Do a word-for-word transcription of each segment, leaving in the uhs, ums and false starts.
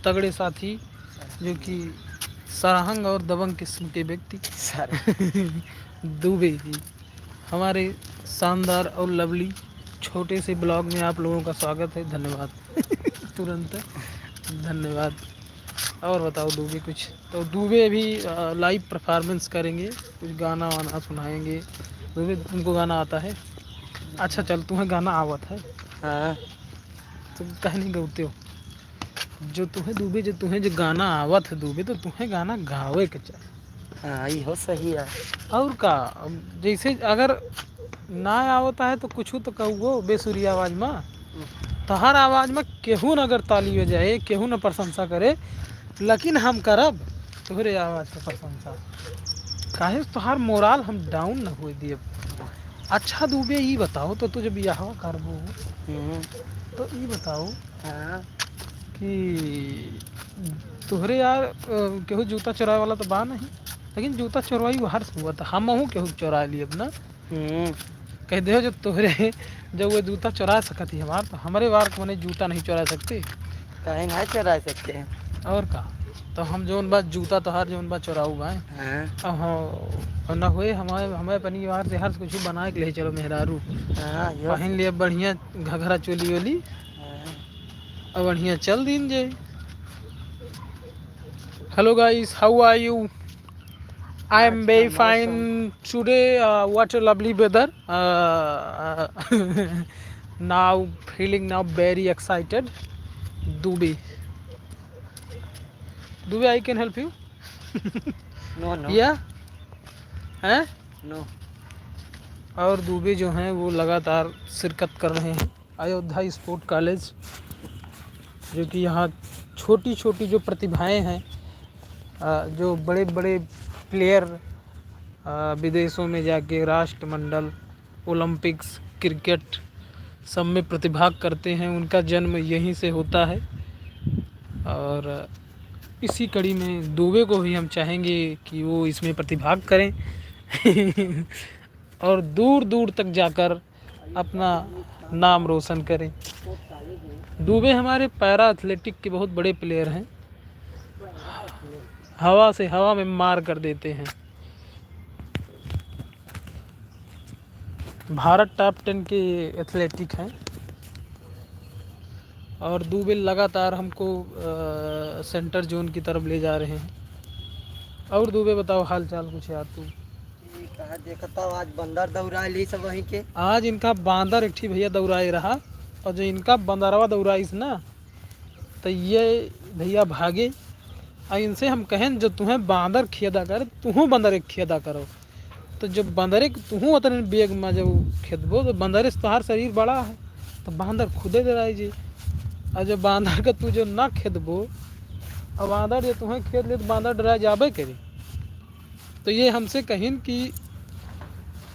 तगड़े साथी, जो कि सरहंग और दबंग किस्म के व्यक्ति। सर। दुबे जी, हमारे शानदार और lovely छोटे से vlog में आप लोगों का स्वागत है। धन्यवाद। तुरंत धन्यवाद। और बताओ दुबे कुछ? तो दुबे अभी, अ, live performance करेंगे, कुछ गाना वाना सुनाएंगे। दुबे, तुमको गाना आता है? अच्छा चल, तुम्हें गाना आवत है? हाँ। तुम काहे नहीं गाते हो? जो तुम्हें दुबे, जो तुम्हें जो गाना आवत है दुबे, तो तुम्हें गाना गावे के चाही। हाँ, इहो सही है। और का, अब जैसे अगर ना आवता है तो कुछ तो कहूगो बेसुरी आवाज में। तोहर आवाज में केहू न अगर ताली बजाए, केहू न प्रशंसा करे, लेकिन हम करब तोहरे आवाज के प्रशंसा। काहे से तोहार morale हम down न होए दियब। अच्छा दुबे, ई बताओ तो तू जब बियाहवा करबो हम्म। तो ई बताओ हाँ। कि तोहरे यार, अ, केहू जूता चोराए वाला तो बा नहीं, लेकिन जूता चोरवाई बाहर से हुआ था, हमहू केहू चोरा लियब ना। हम्म। कह दे जो तोहरे, जब वो जूता चोरा सकत ही हमार, तो हमरे बार के मने जूता नहीं चोरा सकते। काहे नहीं चोरा सकते हैं? और का, तो हम जौन बा जूता तोहार जौन बा चोराऊ बा। हाँ। अब हम, अब ना होए हमारे, हमें अपनी बार से हर कुछ बना के ले चलो मेहरारू। हाँ, यो पहन लिया बढ़िया घघरा चोली वोली। हाँ। अब बढ़िया चल दीन जाए। Hello guys, how are you? I am आज very का मौसम fine today. Uh, what a lovely weather. Uh, now feeling now very excited. Dubey, Dubey, I can help you? No, no. Yeah? हैं? No. और दुबे जो हैं वो लगातार शिरकत कर रहे हैं। अयोध्या स्पोर्ट कॉलेज, जो कि यहाँ छोटी-छोटी जो प्रतिभाएं हैं, अ, जो बड़े-बड़े प्लेयर, अ, विदेशों में जाके राष्ट्रमंडल, ओलंपिक्स, क्रिकेट सब में प्रतिभाग करते हैं, उनका जन्म यहीं से होता है। और इसी कड़ी में दुबे को भी हम चाहेंगे कि वो इसमें प्रतिभाग करें और दूर-दूर तक जाकर अपना नाम रोशन करें। दुबे हमारे पैरा एथलेटिक के बहुत बड़े प्लेयर हैं, हवा से हवा में मार कर देते हैं। भारत टॉप टेन के एथलेटिक हैं और दुबे लगातार हमको, अ, सेंटर जोन की तरफ ले जा रहे हैं। और दुबे बताओ हाल चाल कुछ यार तू। ई कहा देखता आज बंदर दौड़ाइल ही सब वहीं के। आज इनका बांदर एक ठी भैया दौड़ाए रहा और जो इनका बंदरवा दौड़ाइस ना, तो ये भैया भागे। और इनसे हम कहें जो तुम्हें बांदर खेदा कर, तुहूँ बंदर एक खेदा करो। तो जब बंदरे के तुहूँ उतने बेग में जब खेदबो तो बंदरे से तोहार शरीर बड़ा है, तो बांदर खुदे डराई जी। और जब बांदर का तू जो ना खेदबो, अब बांदर जो तुम्हें खेद ले तो बांदर डरा जाबे करी। तो ये हमसे कहिन कि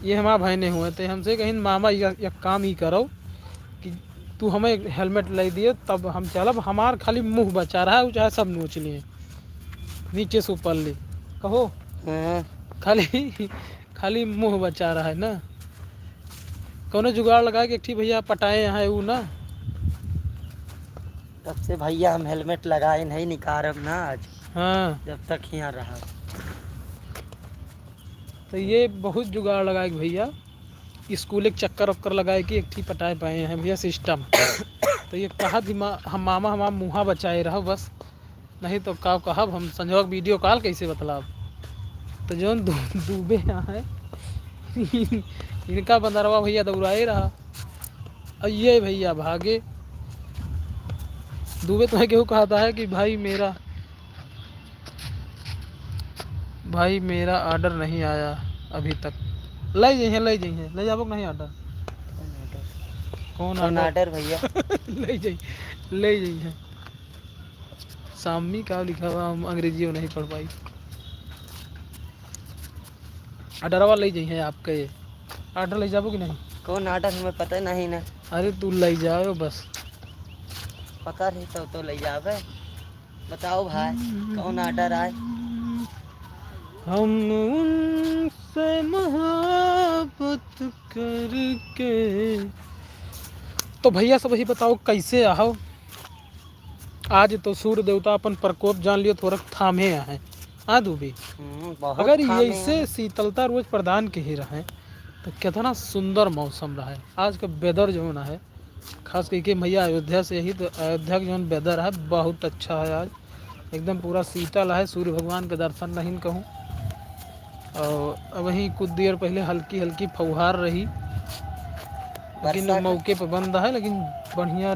ये हमार भाई नहीं हुए, तो हमसे कहिन मामा ये, ये काम ही करो कि तू हमें हेलमेट लाई दिए तब हम चलब, हमार खाली मुँह बचा रहा है, वो चाहे सब नोच लिए नीचे से ऊपर ले। कहो हाँ। खाली, खाली मुँह बचा रहा है ना। कौनो जुगाड़ लगा के एक ठी भैया पटाए यहाँ है वो ना। तब से भैया हम हेलमेट लगाए नहीं निकारब ना आज। हाँ। जब तक यहाँ रहा। तो ये बहुत जुगाड़ लगाए के भैया, स्कूल एक चक्कर वक्कर लगाए के एक ठी पटाए पाए हैं भैया सिस्टम। तो ये कहा थी मा-, हम मामा हमार मुँहा बचाए रहो बस, नहीं तो का कहब हम संझवा के वीडियो कॉल कैसे बतलाब। तो जौन दु-, दुबे यहाँ है इनका बंदरवा भैया दौड़ाए रहा। और ये भैया भागे। दुबे तुम्हें केहू कहता है कि भाई मेरा, भाई मेरा ऑर्डर नहीं आया अभी तक। ले जाइए, ले जाइए, ले जाबो कि नहीं ऑर्डर? कौन कौन ऑर्डर? ऑर्डर भैया? ले जाइए, ले जाइए। सामी का लिखा हुआ, हम अंग्रेजी में नहीं पढ़ पाई। ऑर्डरवा ले जाइए आपके, ऑर्डर ले जाबो कि नहीं? कौन ऑर्डर हमें पता नहीं ना। अरे तू ले जाओ बस। पता नहीं तो, तो ले जावे। बताओ भाई, कौन ऑर्डर आए? हम उनसे मोहब्बत करके। तो भैया सब ही बताओ कैसे आओ? आज तो सूर्य देवता अपन प्रकोप जान लियो, थोड़ा थामे आहे। हाँ दुबे, हम्म, बहुत अगर थामे ऐसे हैं। शीतलता रोज प्रदान के ही रहे तो कितना सुंदर मौसम रहे। आज का वेदर जौन है, खास करके भैया अयोध्या से ही तो अयोध्या के जौन वेदर है बहुत अच्छा है आज, एकदम पूरा शीतल है, सूर्य भगवान के दर्शन नहीं कहूँ। और अबहीं कुछ देर पहले हल्की हल्की फौहार रही, लेकिन बरसा के मौके पर बंद है, लेकिन बढ़िया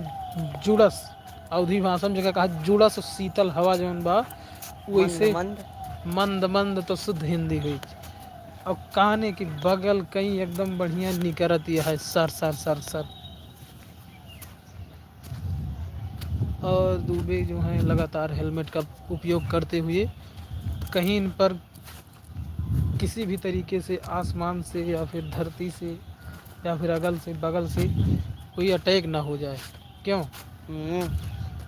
जुड़स। अवधी भाषा में जेका कहा जुड़स शीतल हवा जौन बा, वैसे मंद मंद। मंद मंद तो शुद्ध हिंदी हुई। और काने की बगल कहीं एकदम बढ़िया निकरत यह है सर सर सर सर। और दुबे जो हैं लगातार हेलमेट का उपयोग करते हुए कहीं इन पर किसी भी तरीके से आसमान से या फिर धरती से या फिर अगल से बगल से कोई अटैक ना हो जाए। क्यों? हम्म।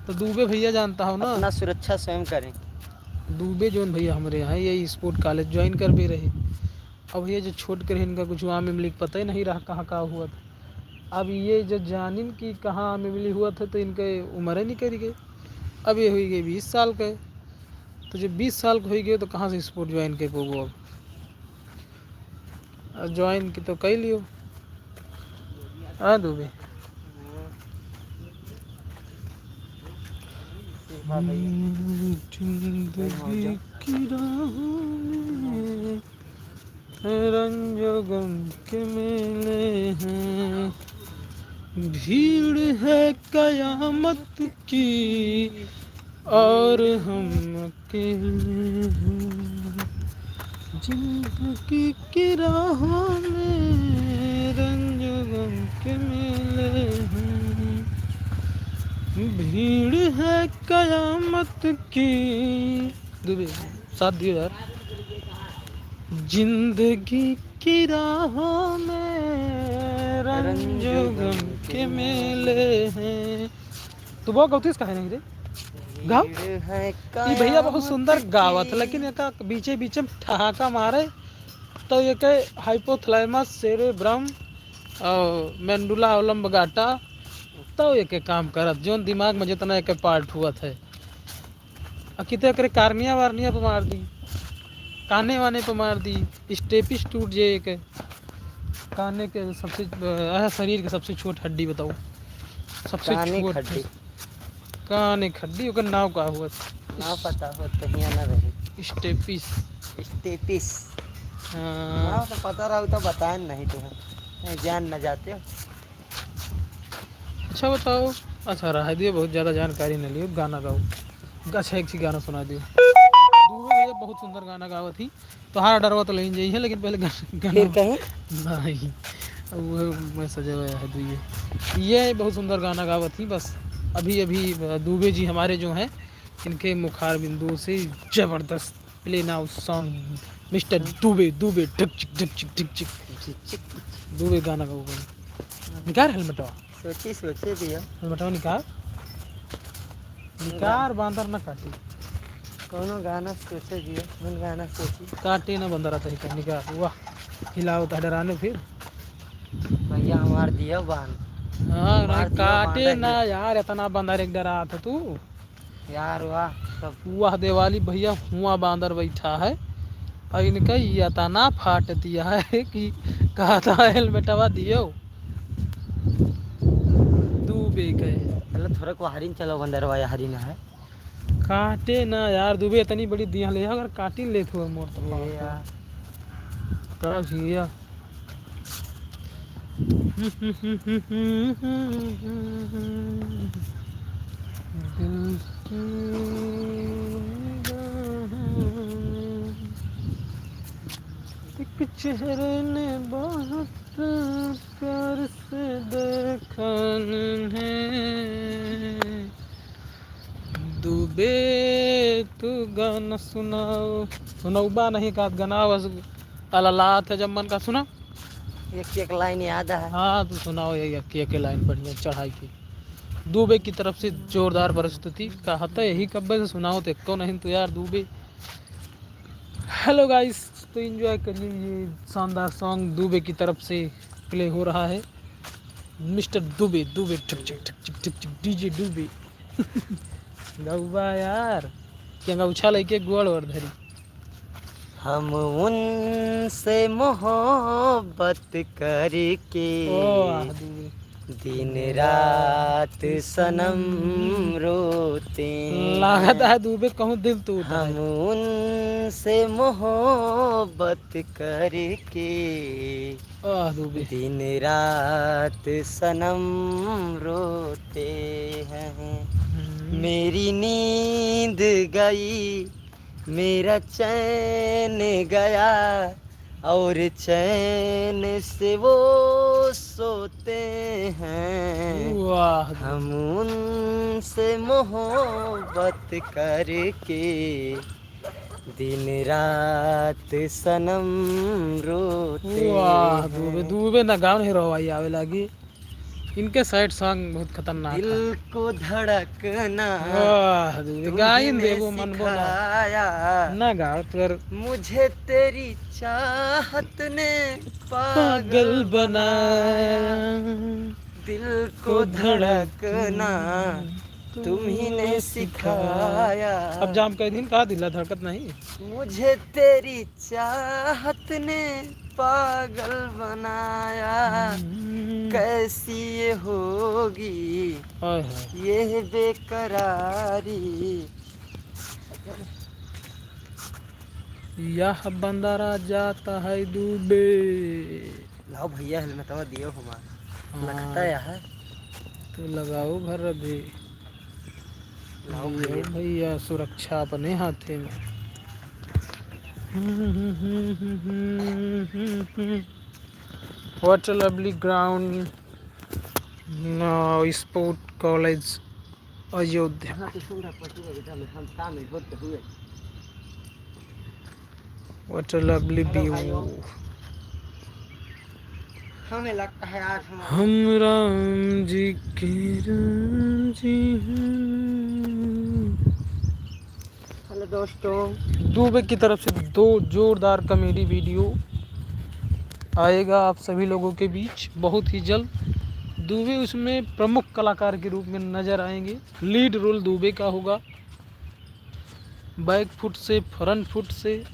तो दुबे भैया जानता हो ना, अपना सुरक्षा स्वयं करें। दुबे जोन भैया हमरे यहाँ ये स्पोर्ट कॉलेज ज्वाइन कर भी रहे। अब ये जो छोट के रहे, इनका कुछ आम इमली के पता ही नहीं रहा कहाँ का हुआ था। अब ये जो जानिन कि कहाँ आम इमली हुआ था, तो इनके उम्र ही निकल गई। अब ये हुई गई बीस साल के, तो जब बीस साल के हुई गए, तो कहाँ से स्पोर्ट ज्वाइन कर पाबो अब? अब ज्वाइन की तो कह लियो। आ दुबे। जिंदगी की राह में रंजो गम के मेले हैं, भीड़ है कयामत की और हम अकेले हैं। जिंदगी की राहों में रंजो गम के मेले हैं, भीड़ है कयामत की। दुबे, साथ दियो यार। जिंदगी की राहों में रंजो गम के मेले हैं। तू बहुत गौतीस काहे नहीं रे? गाओ। भीड़ है ई भैया बहुत सुंदर कयामत गावत, की। लेकिन एका बीचे बीचे में ठहाका मारे, तो ये के हाइपोथैलेमस, सेरेब्रम और मेंडुला ऑब्लांगाटा, तो ये के काम करत, जोन दिमाग में जितना ये के पार्ट हुआ थे। आ किते एकरे कार्निया वार्निया पे मार दी, काने वाने पे मार दी, स्टेपिस टूट जाए के। काने के सबसे, अ, शरीर के सबसे छोट हड्डी बताओ। सबसे काने छोट हड्डी। काने हड्डी, ओकर नाव का हुआ? नाव पता हो तो हियाँ ना रही। स्टेपिस। स्टेपिस। हाँ। नाव तो पता रहा तो बताए नहीं तो है। नहीं, जान ना जाते हो। अच्छा बताओ, अच्छा रहा दियो, बहुत ज़्यादा जानकारी न लियो, गाना गाओ। अच्छा एक चीज गाना सुना दियो। दूनो भैया बहुत सुंदर गाना गावत ही, तोहार डरवा तो लेन जाई है, लेकिन पहले गाना, गाना फिर कहीं? नहीं, वो मैं सजा हुआ है दुइये। ये बहुत सुंदर गाना गावत ही, बस अभी अभी दुबे जी हमारे जो हैं, इनके मुखार बिंदु से जबरदस्त। Play now song, mister Dubey, Dubey, ढिक चिक, ढिक चिक, ढिक चिक। दुबे गाना गाओ, गाना। निकाल हेलमेटवा। सोची, सोचे दिया। हेलमेटवा निकाल। निकाल, बांदर ना काटी। कौनो गाना सोचे दिया, मन गाना सोची। काटे ना बंदर आता है, निकाल। वाह, हिलाओ ता डराने फिर। भैया हमार दिया बांध। हाँ, हमार ना दिया काटे बांधा ना ही। यार, इतना बंदर एक डरा था तू। यार वाह, सब। वाह दिवाली भैया, हुआ बांदर बैठा है और इनका ये इतना फाट दिया है कि कहता है हेलमेटवा दियो। दुबे के। चलो थोड़ा को हरिन चलो बंदरवा या हरिन है। काटे ना यार, दुबे इतनी बड़ी दिया ले, अगर काटी ले तो मोर तो ये यार। तब भैया। दिल की निगाहें एक चेहरे ने बहुत प्यार से देखा है। दुबे तू गाना सुनाओ। सुनौबा नहीं का गाना बस अललात है जब मन का सुना। एक एक लाइन याद है। हाँ, तू सुनाओ ये एक एक लाइन बढ़िया चढ़ाई की। दुबे की तरफ से जोरदार प्रस्तुति कहता यही कब्बे से सुनाओ तो एक तो नहीं तो यार दुबे। हेलो गाइस, तो एंजॉय करिए ये शानदार सॉन्ग दुबे की तरफ से प्ले हो रहा है। मिस्टर दुबे, दुबे, ठिक, ठिक, DJ दुबे। गौबा यार, के अंगा उछाल है के गोड़ और धरी। हम उनसे मोहब्बत करके ओ, आह, दूबे। दिन रात सनम रोते हैं। लागत है दूबे कहूँ दिल तू उठाए। हम उनसे मोहब्बत करके आह, दूबे। दिन रात सनम रोते हैं। हम्म। मेरी नींद गई, मेरा चैन गया, और चैन से वो सोते हैं। वाह। हम उनसे मोहब्बत करके दिन रात सनम रोते वाह, हैं। दूबे, दूबे ना गाँव नहीं रहो, आई आवे लागी। इनके सैड सॉन्ग बहुत खतरनाक है। दिल को धड़कना वाह, दूबे, तुम्ही गाइन ने देबो, मन बोला। सिखाया। ना गाओ, तोर मुझे तेरी चाहत ने पागल पागल बनाया। बनाया। दिल को को धड़कना धड़कना तुम्ही ने तुम्ही ने सिखाया। सिखाया। अब जाम कह दिन का दिला धड़कत नहीं। मुझे तेरी चाहत ने पागल बनाया। हम्म। कैसी ये होगी हाय हाय। ये बेकरारी। यह बंदरा जाता है दूबे। लाओ भैया, हेलमेटवा दियो हमार। हाँ। लगता है। तो लगाओ भर अभी। लाओ ये भैया। भैया, सुरक्षा अपने हाथे में। What a lovely ground, now Sport College, Ayodhya. हाँ, तो सुन रहा, पशु का बेटा में हम काम में होते हुए। What a lovely hello, view। भाइयों। हमें लगता है आज हम हम राम जी के राम जी हैं। हेलो दोस्तों। दूबे की तरफ से दो जोरदार कॉमेडी वीडियो आएगा आप सभी लोगों के बीच बहुत ही जल्द। दूबे उसमें प्रमुख कलाकार के रूप में नजर आएंगे। लीड रोल दूबे का होगा। बैक फुट से, फ्रंट फुट से,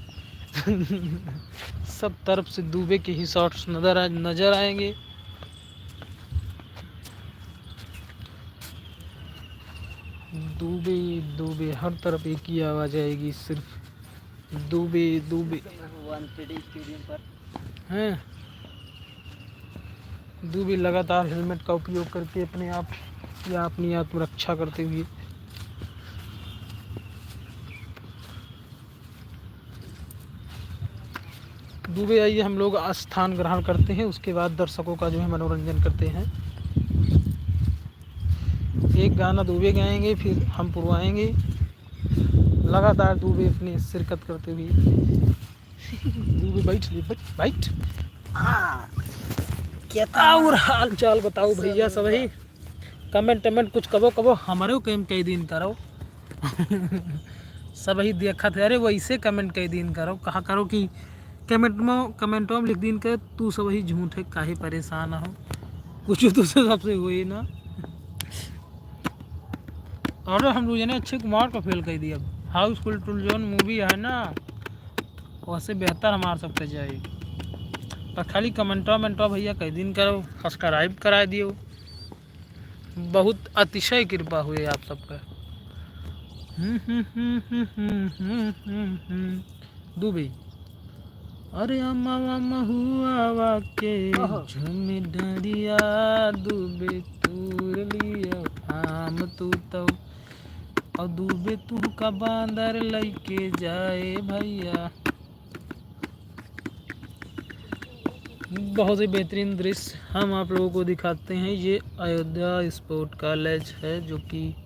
सब तरफ से दूबे के ही शॉट्स नजर आ, नजर आएंगे। दूबे, दूबे, हर तरफ एक ही आवाज़ आएगी, सिर्फ दूबे, Dubey. One K D stadium पर। हैं? दूबे लगातार हेलमेट का उपयोग करके अपने आप या अपनी आत्मरक्षा करते हुए। दूबे आइए, हम लोग स्थान ग्रहण करते हैं, उसके बाद दर्शकों का जो है मनोरंजन करते हैं। एक गाना दूबे गाएंगे, फिर हम पुरवाएंगे। लगातार दूबे अपनी शिरकत करते हुए। दूबे बैठ ले, बैठ, बैठ। हाँ। क्या था? और हाल चाल बताओ भैया सब सबही। कमेंट, कमेंट कुछ कबो, कबो हमरो कैम कई दिन करो। सबही देखत है, अरे वैसे कमेंट कई दिन करो, कहा करो कि कमेंट में, कमेंटों में लिख दिन कर, "तू सबही झूठ है, काहे परेशान हो?" कुछ तो से सबसे हुई ना। अरे हम लोग ने अक्षय कुमार को फेल कर दिया। हाउसफुल टू जौन मूवी है ना, वैसे बेहतर हमार सबके जाए। पर खाली कमेंटवा मेंटवा भैया कई दिन करो, सब्सक्राइब करा दियो। बहुत अतिशय कृपा हुई आप सबका। हम्म, हम्म, हम्म। दूबे। अरे अमवा महुआवा के ओहो। झूम डरिया दूबे तूर लियो आम तू तो। और दूबे तू का बांदर लइके जाए भैया। बहुत ही बेहतरीन दृश्य हम आप लोगों को दिखाते हैं। ये अयोध्या स्पोर्ट कॉलेज है, जो कि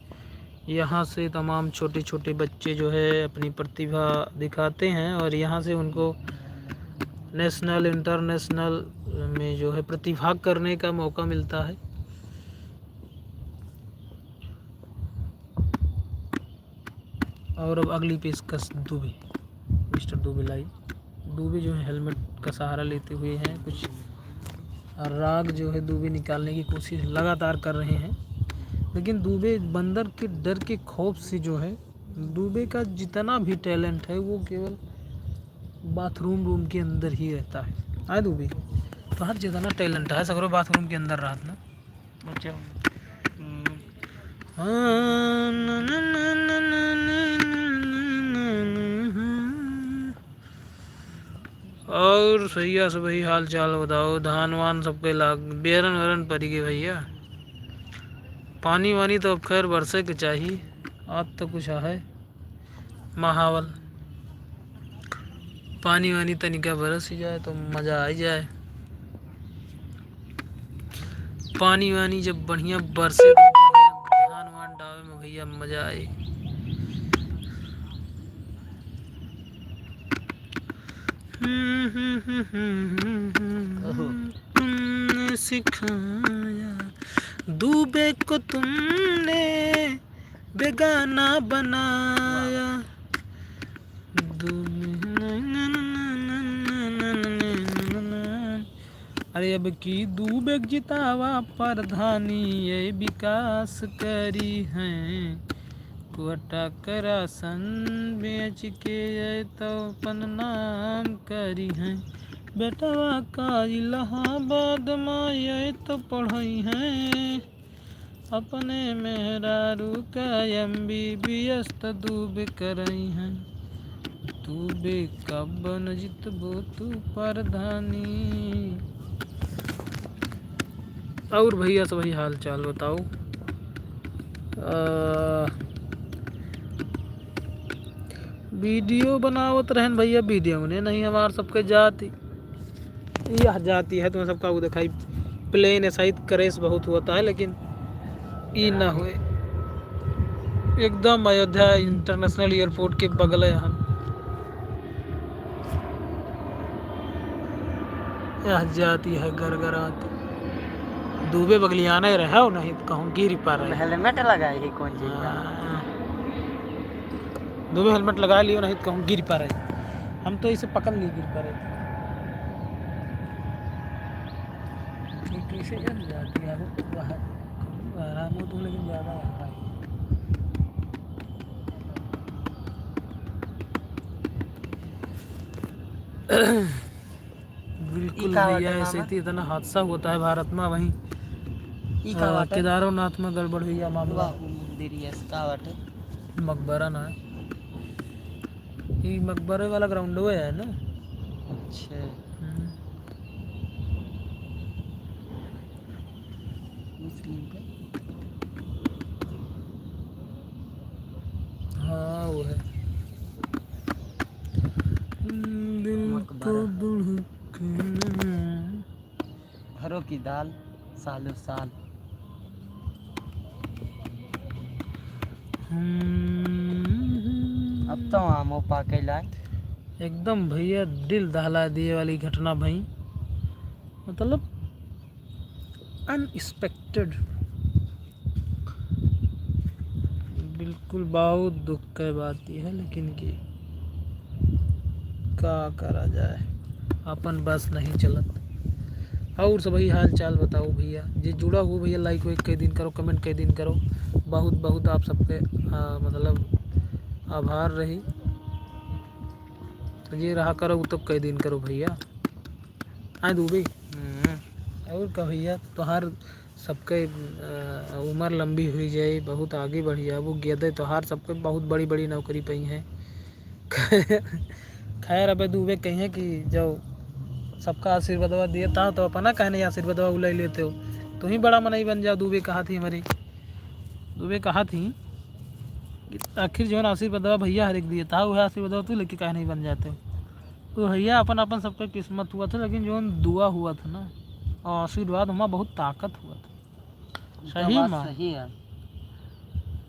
यहाँ से तमाम छोटे-छोटे बच्चे जो है अपनी प्रतिभा दिखाते हैं और यहाँ से उनको नेशनल, इंटरनेशनल में जो है प्रतिभाग करने का मौका मिलता है। और अब अगली पेशकश दूबे, मिस्टर दूबे लाई। दूबे जो है हेलमेट का सहारा लेते हुए हैं, कुछ राग जो है दूबे निकालने की कोशिश लगातार कर रहे हैं। लेकिन दुबे बंदर के डर के खौफ से जो है, दुबे का जितना भी talent है वो केवल bathroom room के अंदर ही रहता है। आए दुबे, तोहार जितना talent है सगरो bathroom के अंदर रहत ना। अच्छा। हम्म। और भैया सब वही हाल चाल बताओ, धान वान सबके लाग, बेरन वेरन पड़ी गए भैया। पानी वानी तो अब खैर बरसे के चाही, आज तो कुछ है माहौल। पानी वानी तनिका बरस ही जाए तो मजा आ ही जाए। पानी वानी जब बढ़िया बरसे तो बढ़िया धान वान डावे में भैया मजा आए। तुमने सिखाया, दुबे को तुमने बेगाना बनाया। दुबे, अरे अब की दुबे के जितावा प्रधानी, ये विकास करी हैं। कोटा का राशन बेच के ये तो अपन नाम करी हैं। बेटवा का इलाहाबाद मा ये तो पढ़ई हैं। अपने मेहरारू का एमबीबीएस त दुबे करई हैं। दुबे कब न जितबो तू प्रधानी। और भैया सब वही हाल चाल बताओ। आ, वीडियो बनावत रहन भैया, वीडियो ने नहीं हमार सबके जाती। यह जाती है, तुम्हें सबका वो दिखाई, plane ऐसा ही crash बहुत होता है, लेकिन ई ना हुए। एकदम अयोध्या international airport के बगल है हम। यह जाती है गरगरात। दुबे बगलियाना ही रहा हो, नहीं तो कहूँ गिर पा रहे। हेलमेट लगाए ही कौन चीज का? हाँ। दुबे हेलमेट लगा लियो, नहीं तो कहूँ गिर पा रहे। हम तो इसे पकड़ नहीं गिर पा रहे। ये कैसे जम जाती है वो बाहर? आराम हो तो, लेकिन ज़्यादा है भाई। बिल्कुल ई का भैया, बाटे ऐसे मामा? ही इतना हादसा होता है भारत में। वहीं, ई का अ, बाटे? केदारनाथ में गड़बड़ हुई है मामला। वाह, वो मंदिर ही है, का बाटे? मकबरा ना है। ई मकबरे वाला ग्राउंड है ना? अच्छा। हम्म। मुस्लिम का? हाँ, वो है। दिल को मकबरा। धड़कन। घरों की दाल सालों साल। हम्म। अब तो आमो पाके लाए। एकदम भैया दिल दहला दिए वाली घटना भई, मतलब unexpected। बिल्कुल बहुत दुख के बात ये है, लेकिन कि का करा जाए, अपन बस नहीं चलत। और सब ही हाल चाल बताओ भैया, जे जुड़ा हो भैया, like वाइक कई दिन करो, comment कई दिन करो। बहुत बहुत आप सबके, आ, मतलब आभार रही। तो ये रहा करो, उ तो कई दिन करो भैया। आए दुबे। हम्म। और का भैया, तोहार सबके, अ, उमर लंबी हुई जाए, बहुत आगे बढ़ी जाए। वो गेदे तोहार सबके बहुत बड़ी बड़ी नौकरी पई हैं। खैर, अबे दुबे कहिए कि जो सबका आशीर्वादवा दिए था, तो अपना कहने आशीर्वादवा उलाई लेते हो। तुम ही बड़ा मनई बन जाओ, दुबे कहा थी हमारी। दुबे कहा थी कि आखिर जौन आशीर्वादवा भैया हरेक दिए था, वह आशीर्वादवा तू लेके काहे नहीं बन जाते हो? तो भैया अपन अपन सबके किस्मत हुआ था, लेकिन जौन दुआ हुआ था ना, और आशीर्वाद हमारा बहुत ताकत हुआ था। ई तो सही बात में। सही है।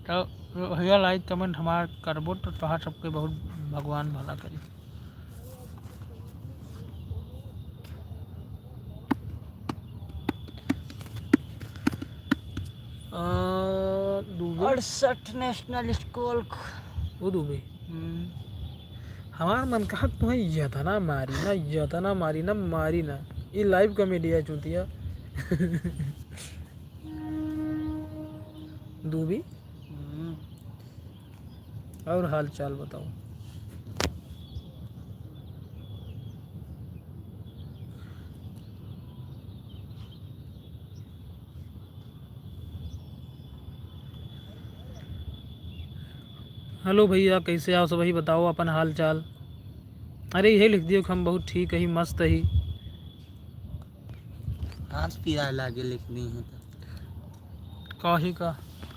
तो भैया like comment हमार करबो तो तोहार सबके बहुत भगवान भला करी। आ, दुबे। अड़सठ National School। वो दुबे। हम्म। हमार मन कहा तुम्हें यतना मारी ना, यतना मारी ना, मारी ना। ये live comedy है चूतिया। दूबी। हम्म। और हाल चाल बताओ। हेलो भैया, कैसे आओ सबही? बताओ अपन हाल चाल। अरे, यही लिख दियो कि हम बहुत ठीक ही, मस्त ही। हाथ पिराए लागे लिख दी है तो। काहे का?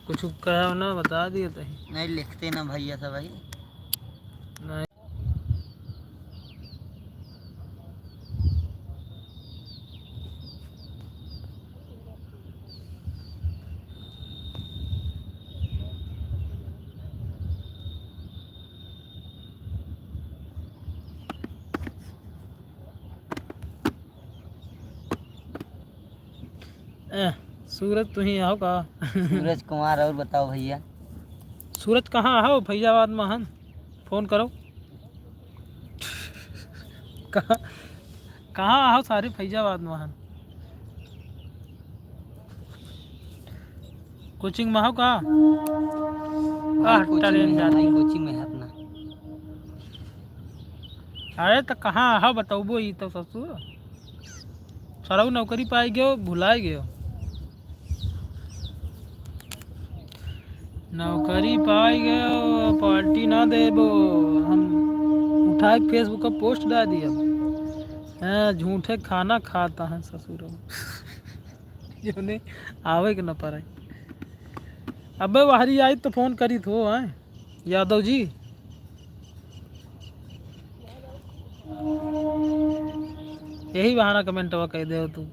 कुछ कहो ना, बता दिए तही। नहीं लिखते ना भैया सबही। नहीं। ए, सूरज तुही हो का? सूरज कुमार, और बताओ भैया। सूरज कहाँ हो? फैजाबाद में हन, फोन करो। कहाँ, कहाँ हो सारे फैजाबाद में हन? कोचिंग में हो का? आह, कोचिंग में है, कोचिंग में है अपना। अरे त कहाँ हो बतौबो ई तो ससुर। सरऊ नौकरी पाइ गयो, भुलाइ गयो। नौकरी पाइ गयो, पार्टी ना देबो। हम उठाए Facebook पर पोस्ट डाल दिया। हैं, झूठे खाना खाता है ससुर। जो नहीं आवे के न पारे। अबे वहरी आई तो फोन करी थो, हैं यादव जी। यही बहाना कमेंटवा कह दे तू।